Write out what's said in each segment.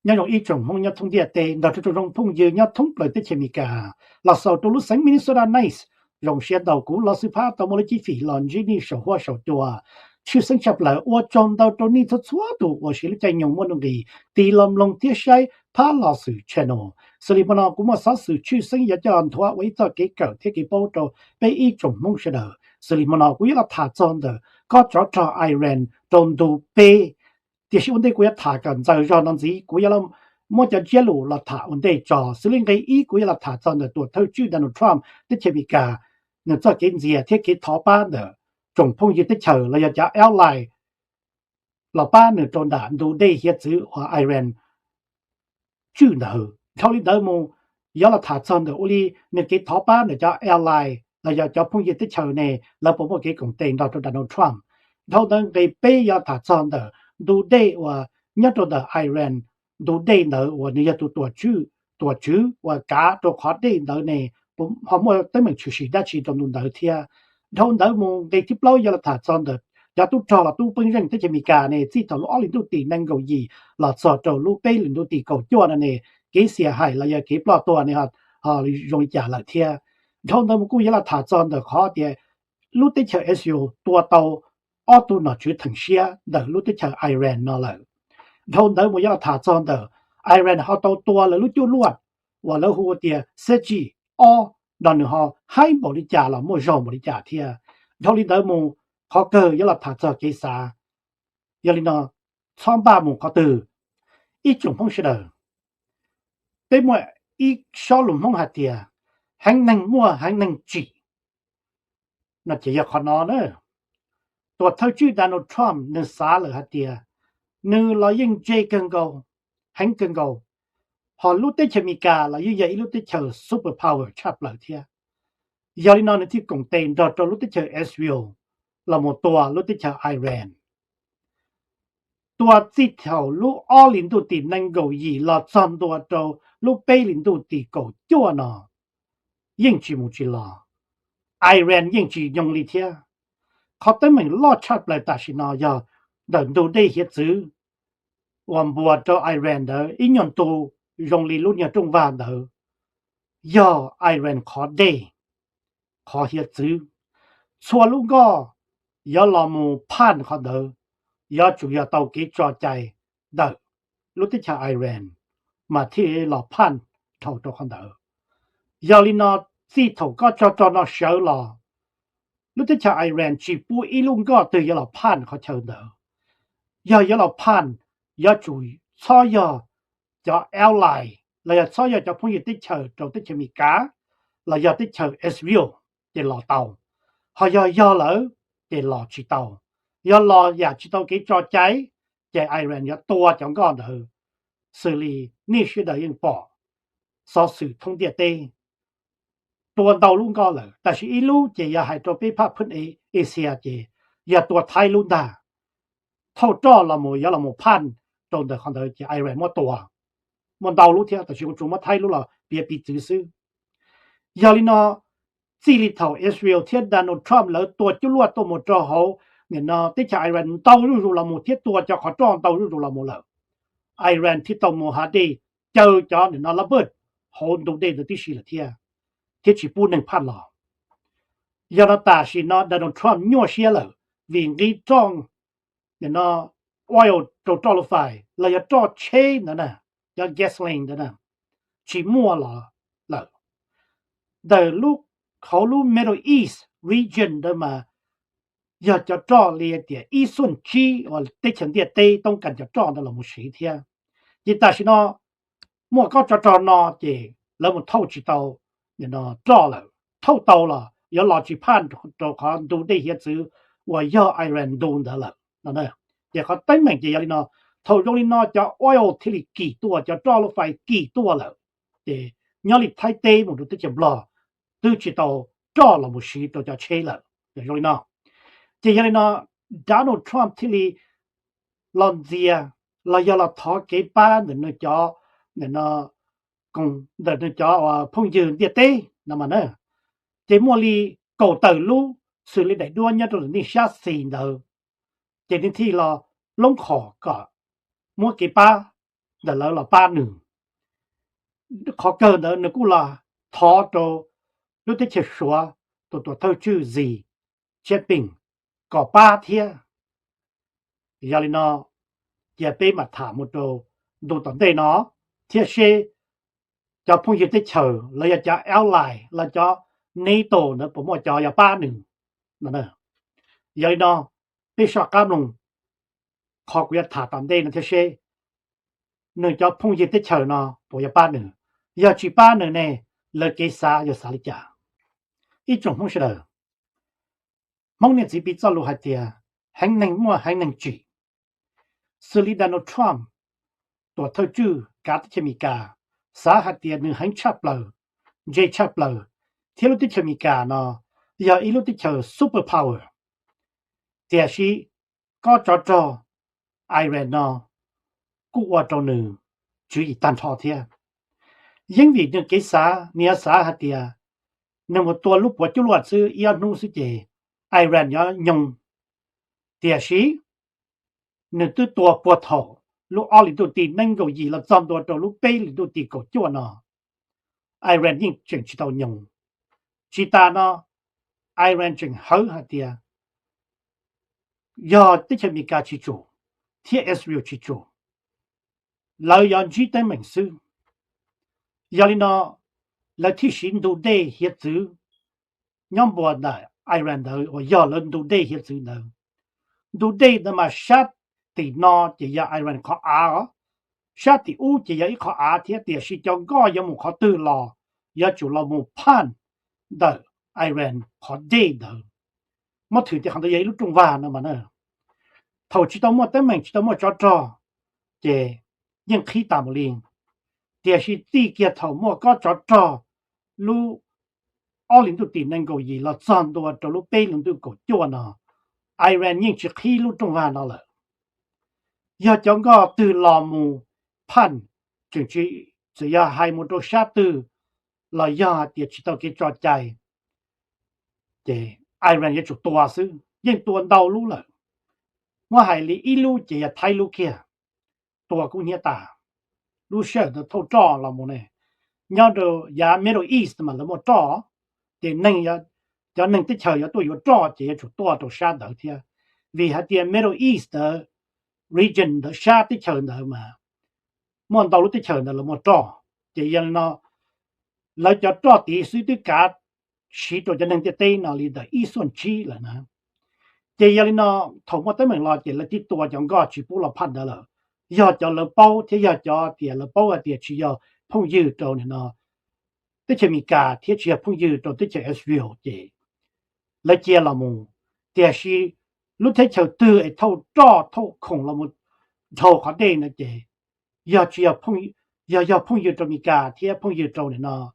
Nyob zoo ib tsoom Hmoob nyob thoob ntiaj teb nrog rau tsoom phooj ywg nyob thoob plaws teb chaws Amelikas los xaus rau lub xeev Minnesota Nice. Zoo siab ntau kuv Los Xwm Phab tau muaj lub cib fim los ntsib nej saum huab saum cua. Tshwj xeeb tshaj plaws ua tsaug ntau rau nej txhua txhua tus uas siv lub caij nyoog muaj nuj nqis tig los mloog thiab saib Phab Los Xwm channel. Xws li hmo no kuv muaj xov xwm tshwj xeeb yuav coj los nthuav ua ib txoj kev kawm thiab kev paub rau peb ib tsoom Hmoob sawv daws. Xws li hmo no kuv yuav los tham txog ntawm kob tsov rog Iran rau ntu peb. Tiam sis ua ntej kuv yuav tham kom ntxaws zog no ntxiv, kuv yuav muab cov ntsiab lus los tham ua ntej tso. Xws li nqe ib kuv yuav los tham txog ntawm tuam thawj tswj Donald Trump teb chaws Amelikas, nws txoj kev ntxias thiab kev thov pab ntawm tsoom phooj ywg teb chaws los yog cov ally los pab nws rau nram ntu dej hiav txwv uas Iran tswj ntawd. Dhau li ntawd mus, yuav los tham txog ntawm ua li nws kev thov pab ntawm cov ally los yog cov phooj ywg teb chaws ne, lawv puas muaj kev koom tes nrog rau Donald Trump. Dhau ntawd nqe peb yuav los tham txog ntawm ntu dej uas nyob rau ntawm Iran, ntu dej ntawd uas nws yog tus tuam tswv, tuam tswv uas kav rau qhov dej ntawd ne, ho muaj teeb meem tshwm sim dab tsi rau ntu ntawd thiab. Dhau ntawd mus nqe thib plaub yuav los tham txog ntawm cov tub rog los tub pej xeem teb chaws Amelikas ne, txij thaum lub ob hlis ntuj tim nees nkaum yim los txog rau lub peb hlis ntuj tim kaum cuaj no ne, kev xia haim los yog kev ploj tuag ne ho zoo li cas lawm thiab. Dhau ntawd mus kuj yuav los tham txog ntawm qhov tias lub teb chaws Israel tua tau ob tug nom tswv theem siab ntawm lub teb chaws Iran no lawm. Dhau ntawd mus yuav los tham txog ntawm Iran ho tau tua lawv lub cuaj luaj uas lawv hu ua tias Saji ob no nws ho haib npaum li cas los muaj zog npaum li cas thiab. Dhau li ntawd mus qhov kawg yuav los tham txog kev xav. Yog li no, txhob npaj mus qhov twg. Ib tsoom Hmoob sawv daws, peb muaj ib sob lus Hmoob hais tias heev neeg muaj heev neeg tsim no ces yog qhov no na. Tuam thawj tswj Donald Trump nws xav lawm hais tias nws los yeej ntse kawg nkaus, heev kawg nkaus, ho lub teb chaws Amelikas los yeej yog ib lub teb chaws super power tshaj plaws thiab. Yog li no nws thiaj koom tes nrog rau lub teb chaws Israel los mus tua lub teb chaws Iran. Tua txij thaum lub ob hlis ntuj tim nees nkaum yim los txog ntua rau lub peb hlis ntuj tim kaum cuaj no yeej tsis mus tsis los, Iran yeej tsis nyoo li thiab. Qhov teeb meem loj tshaj plaws tam sim no yog ntawm ntug dej hiav txwv uas npuas rau Iran ntawd ib nyuag ntu zoo li lub niag rooj vag ntawd, yog Iran qhov dej, qhov hiav txwv. Txhua lub nkoj yuav los mus phaj qhov ntawd, yuav tsum yog tau kev tso cai ntawm lub teb chaws Iran mas thiaj los phaj dhau rau qhov ntawd. Yog li no, txij thaum kob tsov rog no sawv los, lub teb chaws Iran tsis pub ib lub nkoj twg yuav los phaj qhov chaw ntawd. Yog yuav los phaj, yuav tsum txhob yog cov ally los yog txhob yog cov phooj ywg teb chaws rau teb chaws Amelikas los yog teb chaws Israel ces los tau. Ho yog yog lawm ces los tsis tau. Yog los yam tsis tau kev tso cai, ces Iran yuav tua cov nkoj ntawd. Xws li nej sawv daws yeej pom xov xwm thoob ntiaj teb tua ntau lub nkoj lawm, tab sis ib lub ces yog hais rau peb phaj phwj Asia ces yog tua Thaib lub ntag. Thauj roj los mus yuav los mus phaj rau ntawm qhov ntawd ces Iran muab tua. Muaj ntau lub thiab, tab sis kuv tsuas muab Thaib lub los piav piv txwv xwb. Yog li no, txij li thaum Israel thiab Donald Trump lawv tua cuaj luaj tuaj mus rau hauv nim no teb chaws Iran ntau zuj zus los mus thiab tua cov qhov roj ntau zuj zus los mus lawm, Iran thiaj tau mus hav dej caw cov nim no lab paj hauv ntug dej ntawd tib si lawm thiab, thiab tsis pub neeg phaj los. Yog no tam sim no Donald Trump nyuaj siab lawm vim nqi roj, nim no oil rau roj lub fais los yog roj tsheb ntawd na, cov gasoline ntawd na, tsis muaj los lawm. Ntawm lub, hauv lub Middle East region ntawd mas yog cov roj li tias ib xuj tsib uas teb chaws ntiaj teb toob kas cov roj ntawd los mus siv thiab. Ces tam sim no muaj kob tsov rog no ces lawv mus thauj tsis tau roj lawm, thauj tau los yuav los tsis phaj rau qhov ntug dej hiav txwv uas yog Iran ntu ntawd lawm no. Ces qhov teeb meem ces yog li no, thaum zoo li no cov oil thiaj li kim tuaj, cov roj lub fais kim tuaj lawm, ces nyob li Thaib teb mus rau teb chaws Nplog twb tsis tau roj los mus siv rau cov tsheb lawm. Zoo li no, ces yog li no Donald Trump thiaj li los ntxias los yog los thov kev pab ntawm nws cov, ntawm nws cov phooj ywg ntiaj teb no mas na, ces muaj li kaum tawm lub xws li daim duab nyob rau ntawm nej sab xis ntawd, ces nej thiaj los loob qhom kom muab kev pab ntawm lawv los pab nws. Qhov kawg ntawd nws kuj los thov rau lub teb chaws Suav tus tuam thawj tswj Xi Jinping kom pab thiab. Yog li no, cia peb mam tham mus rau ntu tom ntej no thiab seb cov phooj ywg teb chaws los yog cov ally los cov NATO ntawd puas muaj cov yuav pab nws no. Yog li no, peb soj qab mloog qhov kuv yuav tham tom ntej no thiab seb nws cov phooj ywg teb chaws no puas yuav pab nws. Yog tsis pab nws ne, lawv kev xav yuav xav li cas? Ib tsoom Hmoob sawv daws, Hmoob niam txiv piv txoj lus hais tias heev neeg muaj heev neeg tsim. Xws li Donald Trump, tuam thawj tswj kav teb chaws Amelikas, xav hais tias nws heev tshaj plaws, ntse tshaj plaws, thiab lub teb chaws Amelikas no yog ib lub teb chaws super power. Tiam sis kob tsov rog Iran no kuj ua rau nws tswv yim tag nrho thiab. Yeej vim nws kev xav, nws yuav xav hais tias nws mus tua lub puav cuaj luaj xwb ib ob hnub xwb ces Iran yuav nyoog. Tiam sis nws twb tua puag thaum lub ob hlis ntuj tim nees nkaum yim los txog ntua rau lub peb hlis ntuj tim kaum cuaj no, Iran yeej tseem tsis tau nyoog. Tsis tas no, Iran tseem hawv hais tias yog teb chaws Amelikas tsis tsum thiab Israel tsis tsum, lawv yuav ntsib teeb meem xwb. Yog li no, lawv thiaj siv ntu dej hiav txwv nyob npuas ntawm Iran ntawd uas yog lawv ntu dej hiav txwv ntawd. Ntu dej ntawd mas sab tim no ces yog Iran qhov av, sab tim ub ces yog ib qhov av thiab, tiam sis cov nkoj yuav mus qhov twg los yuav tsum los mus phaj ntawm Iran qhov dej ntawd. Muab thwm tias qhov ntawd yog ib lub rooj vag no mas na. Thaum tsis tau muaj teeb meem, tsis tau muaj tsov rog ces yeej qhib tas mus li. Tiam sis txij kiag thaum muaj kob tsov rog lub ob hlis ntuj tim nees nkaum yim los txog ntua rau lub peb hlis ntuj kaum cuaj no, Iran yeej tsis qhib lub rooj vag no lawm. Yog cov nkoj twg los mus phaj, tseem tsis, txawm yog hais mus rau sab twg los yog hais tias tsis tau kev tso cai, ces Iran yuav tsum tua xwb, yeej tua ntau lub lawm. Muab hais li ib lub ces yog Thaib lub kiag, tua kub hnyiab tas. Lub sij hawm ntawd thauj roj los mus ne, nyob rau yav Middle East mas lawv muaj roj, ces neeg, cov neeg teb chaws yuav tuaj yuav roj ces yuav tsum tuaj rau sab ntawd thiab. Vim hais tias Middle East ntawd, region ntawd, sab teb chaws ntawd mas muaj ntau lub teb chaws ntawd lawv muaj roj. Ces yog li no, lawv cov roj tid xwb twb kav siv rau cov neeg ntiaj teb no li ntawm ib xuaj tsib lawm na. Ces yog li no, thaum muaj teeb meem los ces lawv thiaj tua cov nkoj tsis pub los phaj ntawd lawm. Yog cov lawv paub thiab yog cov tias lawv paub hais tias tsis yog phooj ywg rau nim no teb chaws Amelikas thiab tsis yog phooj ywg rau teb chaws Israel ces lawv cia los mus. Tiam sis lub teb chaws twg es thauj roj thauj khoom los mus dhau qhov dej no ces yog tsis, yog, yog phooj ywg rau Amelikas thiab phooj ywg rau nim no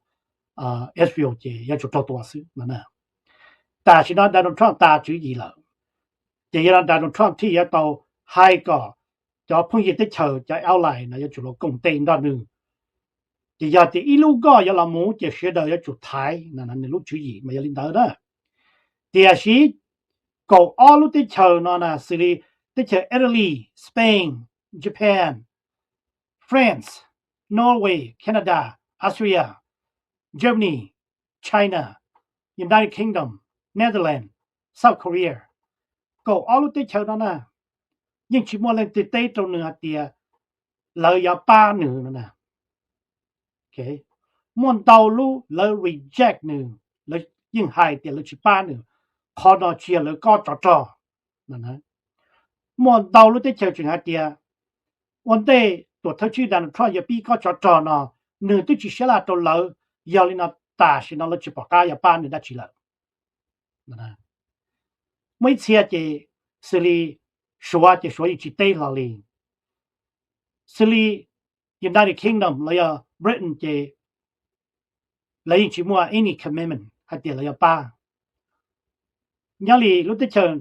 Israel ces yuav tsum raug tua xwb no. Tam sim no Donald Trump tas tswv yim lawm, ces yog no Donald Trump thiaj yuav tau hais kom cov phooj ywg teb chaws, cov ally no yuav tsum los koom tes nrog nws. Ces yog tias ib lub nkoj yuav los mus ces sawv daws yuav tsum thaiv no, nws lub tswv yim mas yog li ntawd na. Tiam sis kaum ob lub teb chaws no na, xws li teb chaws Italy, Spain, Japan, France, Norway, Canada, Austria, Germany, China, United Kingdom, Netherlands, South Korea, kaum ob lub teb chaws no na, yeej tsis muaj leej twg teb rau nws hais tias lawv yuav pab nws no na. Muaj ntau lub lawv reject nws, lawv yeej hais tias lawv tsis pab nws, qhov no tsis yog lawv kob tsov rog. Muaj ntau lub teb chaws tseem hais tias ua ntej tuam thawj tswj Donald Trump yuav pib kob tsov rog no, nws twb tsis sab laj rau lawv, yog li no tam sim no lawv tsis pom qab yuav pab nws dab tsi lawm. Muaj ib txhia ces xws li Suav ces Suav yeej tsis teb hlo li. Xws li United Kingdom los yog Britain ces lawv yeej tsis muaj any commitment hais tias lawv yuav pab. Nyob li lub teb chaws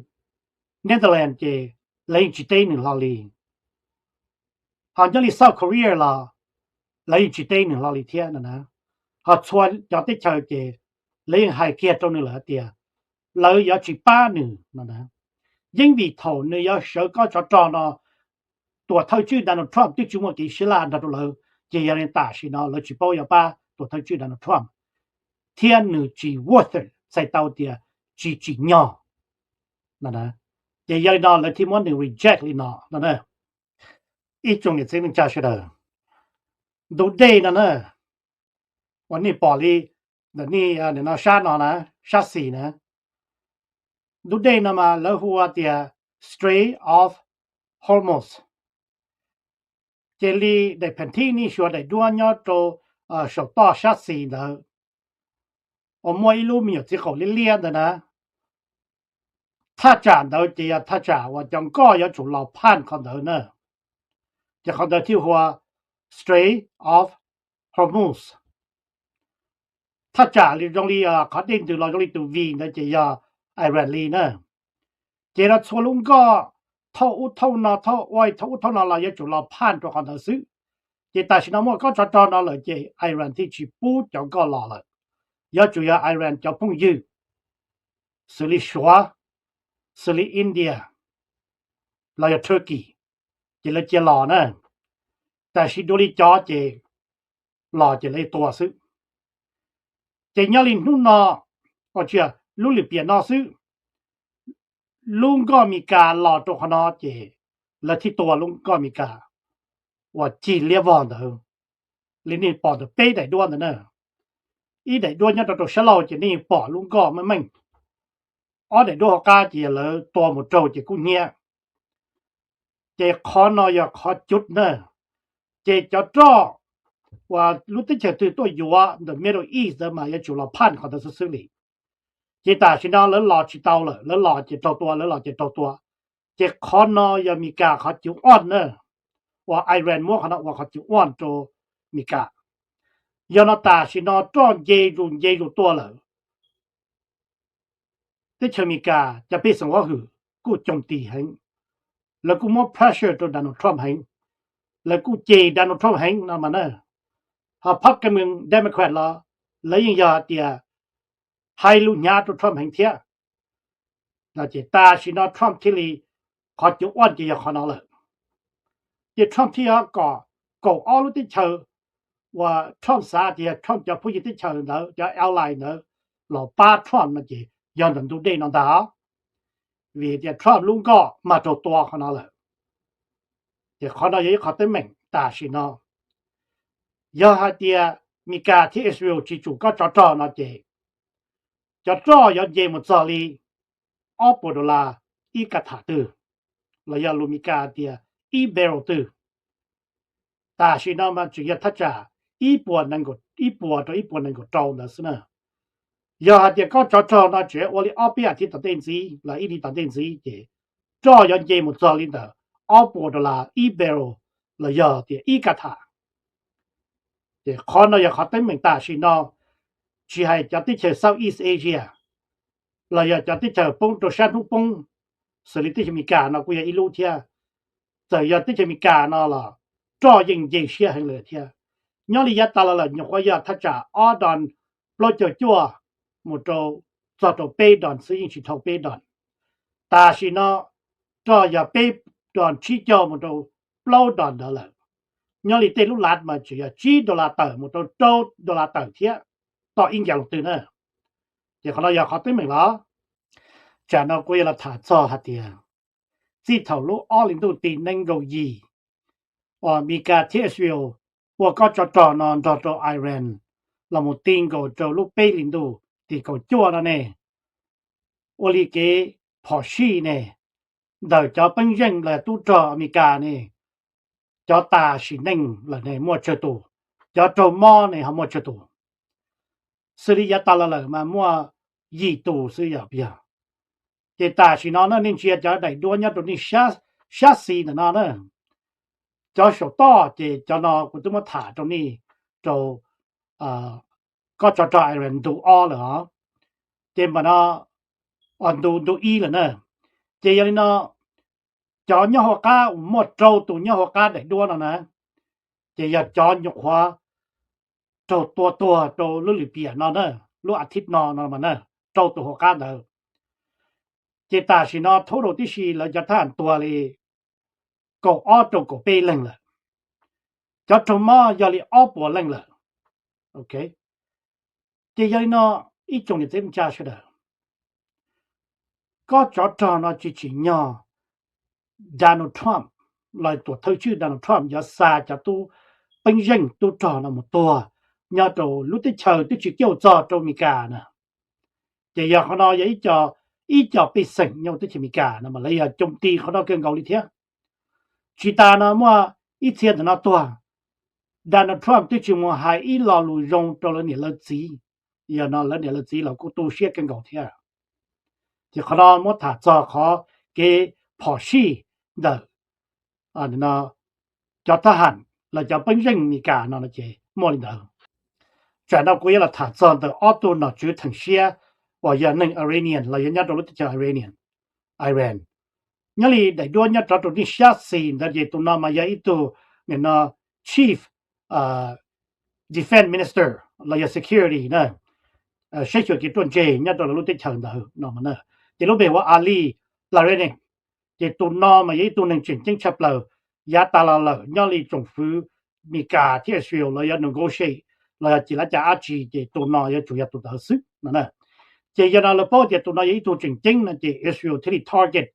Netherlands ces lawv yeej tsis teb nws hlo li. Ho nyob li South Korea los lawv yeej tsis teb nws hlo li thiab no na. Ho txhua cov teb chaws ces lawv yeej hais kiag rau nws lawm hais tias lawv yuav tsis pab nws no na. Yeej vim thaum nws yuav sawv kob tsov rog no, tuam thawj tswj Donald Trump twb tsis muaj kev sib laj nrog rau lawv, ces yog li tam sim no lawv tsis paub yuav pab tuam thawj tswj Donald Trump, thiab nws tsis worth it, txhais tau tias tsis tsim nyog. Ces yog li no lawv thiaj muab nws reject li no no. Ib tsoom niam txiv neej tsa sawv daws, ntu dej no na, uas nej pom li ntawm nej no sab no na, sab xis na, ntu dej no mas lawv hu ua tias Strait of Hormuz. Ces li daim pheem thib nej xyuas daim duab nyob rau saum toj sab xis ntawd uas muaj ib lub me nyuam txiv qaum liab liab ntawd na, thaj tsam ntawd ces yog thaj tsam uas cov nkoj yuav tsum los phaj qhov ntawd na. Ces qhov ntawd thiaj hu ua Strait of Hormuz. Thaj tsam li zoo li qhov dej ntws los zoo li tus V ntawd ces yog Iran li na. Ces no txhua lub nkoj thauj ub thauj no, thauj ua thauj ub thauj no los yuav tsum los phaj rau qhov ntawd xwb. Ces tam sim no muaj kob tsov rog no lawm ces Iran thiaj tsis pub cov nkoj los lawm. Yuav tsum yog Iran cov phooj ywg xws li Suav, xws li India, los yog Turkey, ces lawv cia los na. Tab sis dua li cov ces los ces lawv tua xwb. Ces nyob li hnub no, lub lim piam no xwb, lub nkoj Mes Kas los rau qhov no ces lawv thiaj tua lub nkoj Mes Kas uas cig liab vog ntawd, li nej pom ntawm peb daim duab ntawd na. Ib daim duab nyob rau rau sab laug ces nej pom lub nkoj meej meej. Ob daim duab hauv qab ces yog lawv tua mus raug ces kub hnyiab. Ces qhov no yog qhov cuj na. Ces cov roj uas lub teb chaws twg tuaj yuav ntawm Middle East ntawd mas yuav tsum los phaj qhov ntawd xwb xwb li. Ces tam sim no lawv los tsis tau lawm, lawv los ces raug tua, lawv los ces raug tua. Ces qhov no yog Mes Kas qhov cuj ooj na, uas Iran muab qhov no ua qhov cuj ooj rau Mes Kas. Yog no tam sim no roj nce zus nce zus tuaj lawm. Teb chaws Mes Kas cov pej xeem hauj lwm kuj coo tis heev, lawv kuj muab pressure rau Donald Trump heev, lawv kuj cem Donald Trump heev no mas na. Ho phab ka mws Democrat los lawv yeej yog hais tias hais lus hnyav rau Trump heev thiab. Ces tam sim no Trump thiaj li, qhov cuj ooj ces yog qhov no lawm. Ces Trump thiaj yog kom kaum ob lub teb chaws uas Trump xav tias yog Trump cov phooj ywg teb chaws ntawd, cov ally ntawd los pab Trump no ces yog ntawm ntu dej no ntag. Vim tias Trump lub nkoj mas raug tua qhov no lawm. Ces qhov no yog ib qhov teeb meem tam sim no. Yog hais tias Mes Kas thiab Israel tsis tsum kob tsov rog no ces cov roj yuav nce mus txog li ob puas dollar ib ka tham twg, los yog lus Mes Kas tias ib barrel twg. Tam sim no mas tseem yog thaj tsam ib puas, ib puas rau ib puas nees nkaum rau ntawd xwb na. Yog hais tias kob tsov rog no tseem ua li ob peb as thiv tom ntej ntxiv los ib hlis tom ntej ntxiv ces roj yuav nce mus txog li ntawm ob puas dollar ib barrel, los yog tias ib ka tham. Ces qhov no yog qhov teeb meem tam sim no, tsis hais cov teb chaws Southeast Asia los yog cov teb chaws poob rau sab hnub poob, xws li teb chaws Mes Kas no kuj yog ib lub thiab. Txawm yog teb chaws Mes Kas no los roj yeej nce siab heev lawm thiab. Nyob li yav tas los lawm nyuam qhuav yog thaj tsam ob dollar plaub caug cuaj mus rau, txog rau peb dollar xwb, yeej tsis dhau peb dollar. Tam sim no roj yog peb dollar tsib caug mus rau plaub dollar ntawd lawm. Nyob li tej lub lav mas tseem yog tsib dollar tawm mus rau rau dollar tawm thiab, tom ib ncav lus twg na. Ces qhov no yog qhov teeb meem los. Tsam no kuv yuav los tham txog hais tias txij thaum lub ob hlis ntuj tim nees nkaum yim uas Mes Kas thiab Israel ua kob tsov rog no nrog rau Iran los mus ti nkaus rau lub peb hlis ntuj tim kaum cuaj no ne, ua li kev phom sij ne, ntawm cov peeb zeej los tub rog Mes Kas ne, cov tas sim neej lawm ne muaj tsawg tus, cov raug mob ne ho muaj tsawg tus. Xws li yav tas los lawm mas muaj yim tus xwb yog. Ces tam sim no na nej ntsia cov daim duab nyob rau nej sab xis ntawm no na, cov saum toj ces cov no kuv twb muab tham rau nej rau kob tsov rog Iran ntu ob lawm os. Ces mas no ntu ntu ib lawm na. Ces yog li no, cov nyob hauv qab uas muaj rau tus nyob hauv qab daim duab no na, ces yog cov nyuam qhuav raug tua tuag rau lub lim piam no na, lub a thiv no no mas na, rau tus hauv qab ntawd. Ces tam sim no total tib si lawv cov thab ham tuag li kaum ob rau kaum peb leeg lawm. Cov raug mob yog li ob puas leej lawm. Ok, ces yog li no, ib tsoom niam txiv neej tsa sawv daws, kob tsov rog no tsis tsim nyog Donald Trump los tuam thawj tswj Donald Trump yuav xa cov tub peeb zeej tub rog no mus tuag nyob rau lub teb chaws twb tsis kiauj txog rau Amelikas na. Ces yog qhov no yog ib co pej xeem nyob teb chaws Amelikas no mas lawv yog coo ti qhov no kawg nkaus li thiab. Tsis tas no muaj ib txhia ntawm no tuag, Donald Trump twb tsis mus hais ib lo lus zoo rau lawv niam lawv txiv. Yog no lawv niam lawv txiv los kuj tu siab kawg nkaus thiab. Ces qhov no muab tham txog qhov kev phom sij ntawm cov thab ham los cov peeb zeej Amelikas no ces muaj li ntawd. Tsam no kuv yuav los tham txog ntawm ob tug nom tswv theem siab uas yog neeg Iranian los yog nyob rau lub teb chaws Iranian, Iran. Nyob li daim duab nyob rov rau nej sab xis ntawd ces tus no mas yog ib tug nim no chief defense minister los yog security na, saib xyuas kev ruaj ntseg nyob rau lub teb chaws ntawd no. Ces lub npe hu ua Ali Laredny. Ces tus no mas yog ib tug neeg tseem ceeb tshaj plaws, yav tas los lawm nyob li tsoom fwv Amelikas thiab Israel los yog negotiate los yog cim lav cas dab tsi ces tus no yuav tsum yog tus ntawd xwb no. Ces yog no lawv paub tias tus no yog ib tug tseem ceeb no ces Israel thiaj li target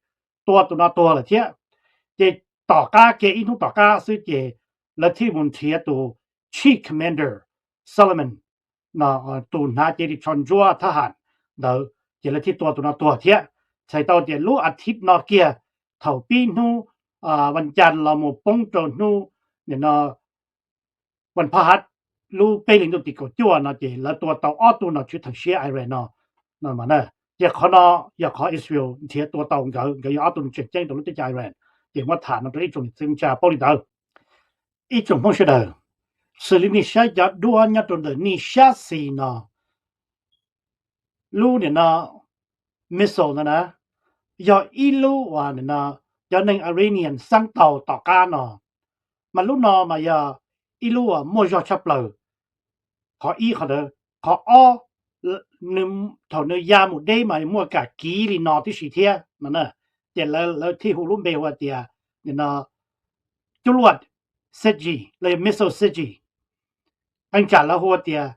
tua tus no tuag lawm thiab. Ces tom qab kiag ib hnub tom qab xwb ces lawv thiaj mus nrhiav tus chief commander Solomon, tus hnav cev ris tsho ntsuab thab ham ntawd, ces lawv thiaj tua tus no tuag thiab. Txhais tau tias lub a thiv no kiag, thaum pib hnub vas cas los mus poob rau hnub nim no vas phaj hab lub peb hlis ntuj tim kaum cuaj no ces lawv tua tau ob tug nom tswv theem siab Iran no. Ces qhov no yog qhov Israel nrhiav tua tau nkawd, nkawd yog ob tug tseem ceeb rau lub teb chaws Iran. Ces muab tham no rau ib tsoom niam txiv neej tsa paub li ntawd. Ib tsoom Hmoob sawv daws, xws li nej saib cov duab nyob rau ntawm nej sab xis no, lub nim no missile no na, yog ib lub uas cov neeg Iranian xab tau tom qab no, mas lub no mas yog ib lub uas muaj zog tshaj plaws. Qhov ib qhov ntawd. Qhov ob, thaum nws ya mus deb mas muaj kam kiv li no tib si thiab no. Ces lawv thiaj hu lub npe hu tias cuaj luaj Syzygy los yog missile Syzygy. Eej tsam lawv hu tias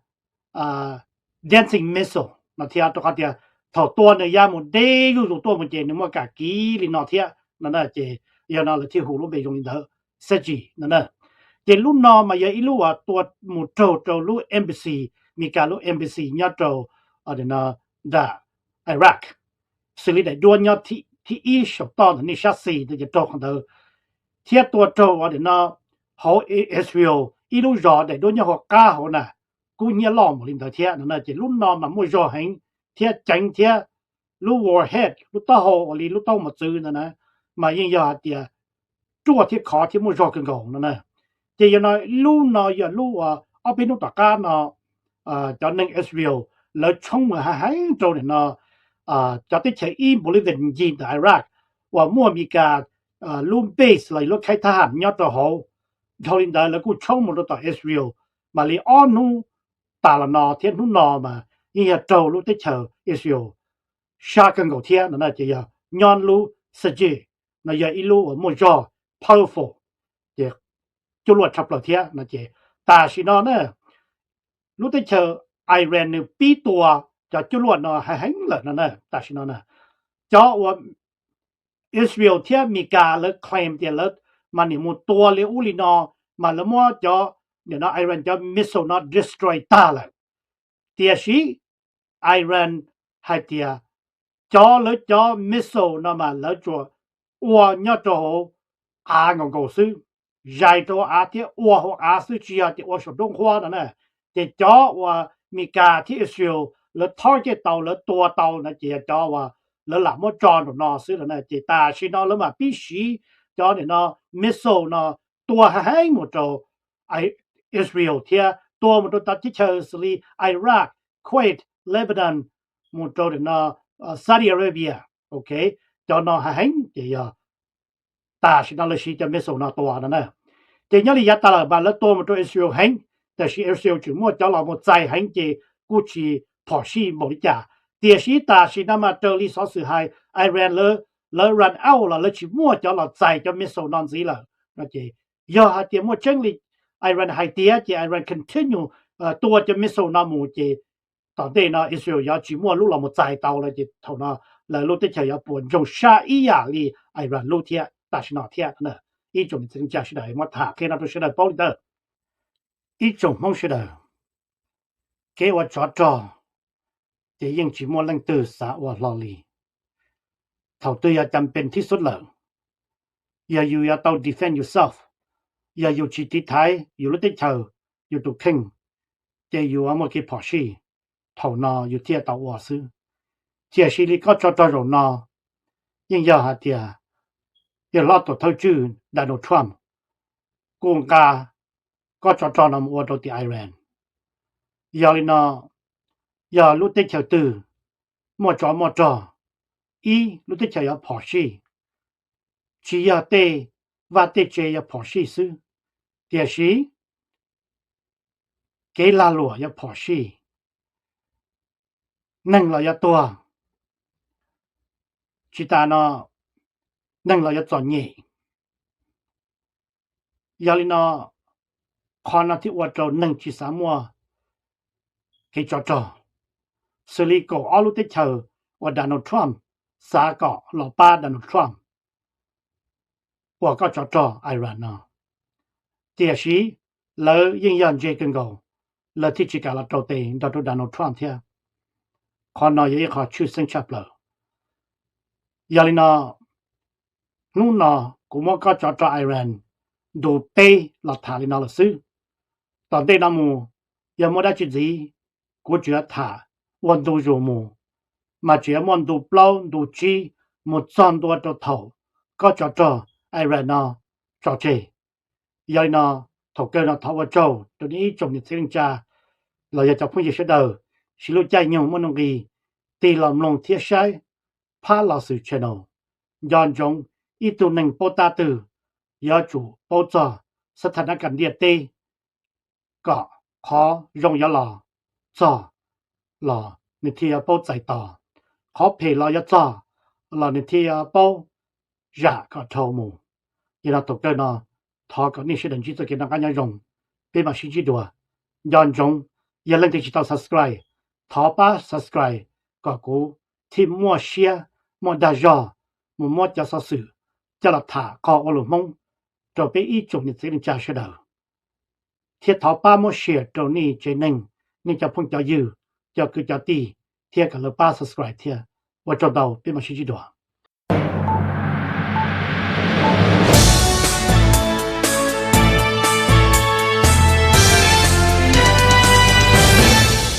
dancing missile no thiab, rau qhov tias thaum tua nws ya mus deb zuj zus tuaj mus ces nws muaj kam kiv li no thiab no. Ces yog no lawv thiaj hu lub npe zoo li ntawd, Syzygy no. Ces lub no mas yog ib lub uas tua mus raug rau lub embassy, Amelikas lub embassy nyob rau nram Iraq. Xws li daim duab nyob thib ib saum toj ntawm nej sab xis ntawd ces raug qhov ntawd, thiab tua raug ua nim no hauv Israel ib lub zos daim duab nyob hauv qab hauv na, kub hnyiab loj npaum li ntawd thiab no. Ces lub no mas muaj zog heev thiab ceev thiab. Lub warhead, lub taub hau uas li lub taub hau mos txwv ntawd na, mas yeej yog hais tias ruaj thiab khov thiab muaj zog kawg nkaus no na. Ces yog no, lub no yog lub uas ob peb hnub tom qab no cov neeg Israel lawv tshoob mus heev heev rau nim no cov teb chaws ib npaum li ncig ntawm Iraq uas muaj Amelikas lub base los yog lub khaib thab ham nyob rau hauv. Dhau li ntawd lawv kuj tshoob mus rau tom Israel, mam li ob hnub tas los no thiab hnub no mas yeej yog raug lub teb chaws Israel sab kawg nkaus thiab no. Ces yog nyob lub Syzygy no yog ib lub uas muaj zog powerful, ces cuaj luaj tshaj plaws thiab no. Ces tam sim no na, lub teb chaws Iran nws pib tua cov cuaj luaj no heev heev lawm no na. Tam sim no na, cov uas Israel thiab Amelikas lawv claim tias lawv mas nim mus tua li ub li no, mas lawv muab cov nim no Iran cov missile no destroy tag lawm. Tiam sis Iran hais tias cov lawv cov missile no mas lawv tsuas ua nyob rau hauv av nkaus nkaus xwb, zais rau hauv av thiab ua hauv av xwb, tsis yog tias ua saum nruab nqhuab no na. Ces cov uas Amelikas thiab Israel lawv target tau, lawv tua tau no ces yog cov uas lawv lam muab tso nraum no xwb no na. Ces tam sim no lawv mam pib siv cov nim no missile no tua heev heev mus rau Israel thiab tua mus rau cov teb chaws xws li Iraq, Kuwait, Lebanon, mus rau nim no Saudi Arabia. Ok, cov no heev heev ces yog tam sim no lawv siv cov missile no tua no na. Ces nyob li yav tas lawm mas lawv tua mus rau Israel heev, tiam sis Israel tseem muaj cov los mus txais heev ces kuj tsis phom sij npaum li cas. Tiam sis tam sim no mas raws li xov xwm hais, Iran lawv lawv run out los lawv tsis muaj cov los txais cov missile no ntxiv lawm no ces, yog hais tias muaj tseeb li Iran hais tias ces Iran continue tua cov missile no mus ces tom ntej no Israel yuav tsis muaj lub los mus txais tau lawm ces thaum no lawv lub teb chaws yuav puas ntsoog sab ib yam li Iran lub thiab tam sim no thiab. Ib tsoom niam txiv neej tsa sawv daws, muab tham qhia no rau sawv daws paub li ntawd. Ib tsoom Hmoob sawv daws, kev ua tsov rog ces yeej tsis muaj leej twg xav ua hlo li. Thaum twg yog cam pes thib xub lawm, yog yus yuav tau defend yourself, yog yus tsis tiv thaiv yus lub teb chaws, yus tus kheej, ces yus muaj kev phom sij, thaum no yus thiaj tau ua xwb. Tiam sis li kob tsov rog zaum no yeej yog hais tias yawg hlob tuam thawj tswj Donald Trump kuj nqa kob tsov rog no mus ua rau tim Iran. Yog li no, yog lub teb chaws twg muaj tsov muaj rog, ib lub teb chaws yuav phom sij, tsis yog tej vaj tej tsev yuav phom sij xwb, tiam sis kev lag luam yuav phom sij, neeg los yuav tuag, tsis tas no neeg los yuav txom nyem. Yog li no, qhov no thiaj ua rau neeg tsis xav muaj kev tsov rog, xws li kaum ob lub teb chaws uas Donald Trump xav kom los pab Donald Trump ua kob tsov rog Iran no. Tiam sis lawv yeej yog ntse kawg nkaus, lawv thiaj tsis kam los rau tes nrog rau Donald Trump thiab. Qhov no yog ib qho tshwj xeeb tshaj plaws. Yog li no, hnub no kuv muab kob tsov rog Iran ntu peb los tham li no lawm xwb. Tom ntej no mus, yog muaj dab tsi ntxiv, kuv tseem yuav tham ua ntu zus mus, mas tseem yuav muaj ntu plaub ntu tsib mus txog ntua rau thaum kob tsov rog Iran no tso tseg. Yog li no, thaum kawg no thov ua tsaug rau nej ib tsoom niam txiv neej tsa los yog cov phooj ywg sawv daws, siv lub caij nyoog muaj nuj nqis tig los mloog thiab saib Phab Los Xwm channel. Nco ntsoov, ib tug neeg paub tab twg yuav tsum paub txog xab thas nab kas ntiaj teb, kom qhov zoo yuav los txog los nws thiaj yuav paub txais tos, qhov phem los yuav txog los nws thiaj yuav paub zam kom dhau mus. Yog no thaum kawg no, thov kom nej sawv daws ntsib txoj kev noj qab nyob zoo, peb mam sib ntsib dua. Nco ntsoov, yog leej twg tsis tau subscribe, thov pab subscribe kom kuv thiaj muaj siab muaj dag zog mus muab cov xov xwm coj los tham qog ua lus Hmoob rau peb ib tsoom niam txiv neej tsa sawv daws. Thiab thov pab muab share rau nej tsev neeg, nej cov phooj cov ywg, cov kwv cov tij, thiab kom lawv pab subscribe thiab. Ua tsaug ntau, peb mam sib ntsib dua.